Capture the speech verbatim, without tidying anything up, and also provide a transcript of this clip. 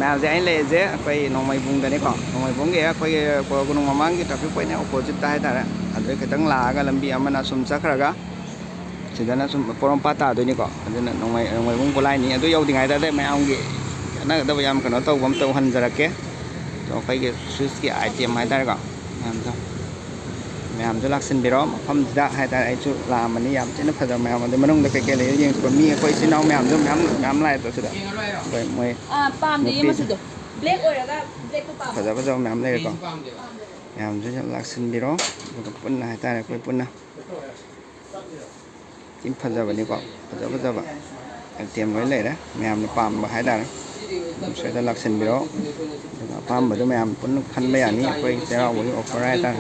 ꯃꯌꯥꯝꯁꯦ ꯑꯩꯅ ꯂꯩꯔꯤꯁꯦ ꯑꯩꯈꯣꯏ ꯅꯣꯡꯃꯩꯕꯨꯡꯗꯅꯤꯀꯣ꯫ ꯅꯣꯡꯃꯩꯕꯨꯡꯒꯤ ꯑꯩꯈꯣꯏꯒꯤ ꯀꯣꯅꯨꯡ ꯃꯃꯥꯡꯒꯤ traffic point oppositeꯇ ꯍꯥꯏꯇꯥꯔꯦ꯫ ꯑꯗꯨꯗꯩ ꯈꯤꯇꯪ ꯂꯥꯛꯑꯒ ꯂꯝꯕꯤ ꯑꯃꯅ ꯁꯨꯝ ꯆꯠꯈ꯭ꯔꯒ ꯁꯤꯗꯅ ꯁꯨꯝ ꯄꯣꯔꯣꯝꯄꯥꯠ ꯇꯥꯗꯣꯏꯅꯤꯀꯣ꯫ ꯑꯗꯨꯅ ꯅꯣꯡꯃꯩ ꯅꯣꯡꯃꯩꯕꯨꯡ ꯈꯨꯂꯥꯏꯅꯤ꯫ ꯑꯗꯨ ꯌꯧꯗ꯭ꯔꯤꯉꯩꯗ ꯃꯌꯥꯝꯒꯤ ꯀꯥꯟꯅꯒꯗꯕ ꯌꯥꯝ ꯀꯩꯅꯣ ꯇꯧꯕ ꯑꯃ ꯇꯧꯍꯟꯖꯔꯛꯀꯦ꯫ ꯑꯗꯣ ꯑꯩꯈꯣꯏꯒꯤ Swissꯀꯤ item ꯍꯥꯏꯇꯥꯔꯦꯀꯣ꯫ ꯃꯌꯥꯝꯗꯣ ꯃꯌꯥꯝꯁꯨ ꯂꯥꯛꯁꯤꯟꯕꯤꯔꯣ ꯃꯐꯝꯁꯤꯗ ꯍꯥꯏꯇꯥꯔꯦ꯫ ꯑꯩꯁꯨ ꯂꯥꯛꯑꯝꯕꯅꯤ꯫ ꯌꯥꯝ ꯊꯤꯅ ꯐꯖꯕ ꯃꯌꯥꯝ꯫ ꯑꯗꯩ ꯃꯅꯨꯡꯗ ꯀꯩꯀꯩ ꯂꯩ ꯌꯦꯡꯁꯤꯀꯣ꯫ ꯃꯤ ꯑꯩꯈꯣꯏ ꯏꯆꯤꯟ ꯏꯅꯥꯎ ꯃꯌꯥꯝꯁꯨ ꯃꯌꯥꯝ ꯃꯌꯥꯝ ꯂꯥꯛꯑꯦ꯫ ꯁꯤꯗ ꯑꯩꯈꯣꯏ ꯃꯣꯏ ꯑꯥ, ꯄꯥꯝꯗꯦꯌꯦ ꯅꯨꯄꯤꯁꯦ꯫ ꯃꯆꯨꯗꯣ꯫ Black ꯑꯣꯏꯔꯒ blackꯇꯣ ꯄꯥꯝꯕ꯫ ꯐꯖ ꯐꯖꯕ ꯃꯌꯥꯝ ꯂꯩꯔꯦꯀꯣ꯫ ꯃꯌꯥꯝꯁꯨ ꯌꯥꯝ ꯂꯥꯛꯁꯤꯟꯕꯤꯔꯣ꯫ ꯑꯗꯨꯒ ꯄꯨꯟꯅ ꯍꯥꯏꯇꯥꯔꯦ ꯑꯩꯈꯣꯏ ꯄꯨꯟꯅ ꯊꯤ ꯐꯖꯕꯅꯤꯀꯣ꯫ ꯐꯖ ꯐꯖꯕ item ꯂꯣꯏ ꯂꯩꯔꯦ꯫ ꯃꯌꯥꯝꯅ ꯄꯥꯝꯕ ꯍꯥꯏꯇꯥꯔꯦ꯫ ꯑꯗꯨꯝ ꯁꯣꯏꯗꯅ ꯂꯥꯛꯁꯤꯟꯕꯤꯔꯣ꯫ ꯑꯗꯨꯒ ꯑꯄꯥꯝꯕꯗꯣ ꯃꯌꯥꯝ ꯄꯨꯟꯅ ꯈꯟꯕ ꯌꯥꯅꯤ꯫ ꯑꯩꯈꯣꯏ ꯆꯩꯔꯥꯎꯕꯒꯤ offer ꯍꯥꯏꯇꯥꯔꯦ꯫